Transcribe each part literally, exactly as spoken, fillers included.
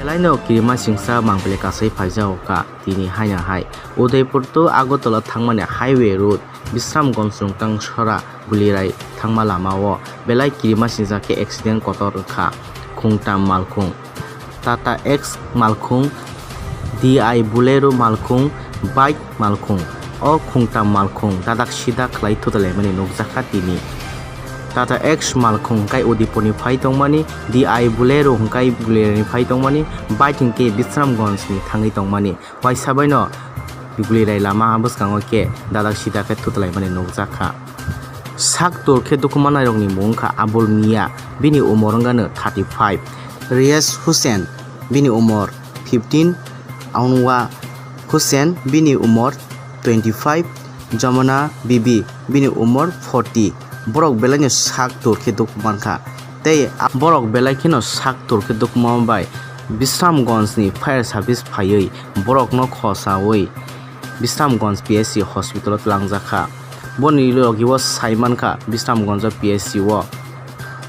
Belaino kirimasingcha mangpili kasai phaijago kha tini haino hai. Udaipur to Agartala thangmani highway road Bisramganj Rungtang Sora Gulirai thangma lamao belai kirimasingcha khe accident kotor wngkha. Khungtam malkhung, Tata X malkhung, D I Bolero malkhung, bike malkhung. O khungtam malkhung dadak sidak khlai thutalaimani nukjakha tini. Tata X malkhung hwnkhe Udaipurni phai tongmani, D I Bolero hwnkhe Gulirai phai tongmani, bike hwnkhe Bisramganjni thangwi tongmani. Waisa baino Gulirai lama bwskango khe dadak sidak khe thutalaimani nukjakha. Sak tor khe dukumannairokni mung wngkha Abul Mia, bini umor wngano thirty five, Riyaz Hussain, bini umor fifteen, Anwar Hussain, bini umor twenty five, Jamuna Bibi, bini umor forty. Borok belaino sak tor khe dukumankha. Tei a-, borok belai kheno sak tor khe dukumama bai Bisramganjni fire service phaiwi borokno khosaui Bisramganj P S C hospital-o twlangjakha. Boni logi-o saimankha Bisramganj P S C-o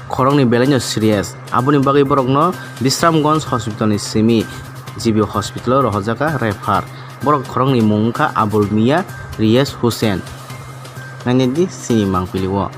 khoroknwi belaino serious. Aboni bagwi borokno Bisramganj hospital-ni simi G B hospital-o rohorjakha refer. Borok khoroknwi mung wngkha Abul Mia, Riyaz Hussain. Nainadi chini mangpili-o.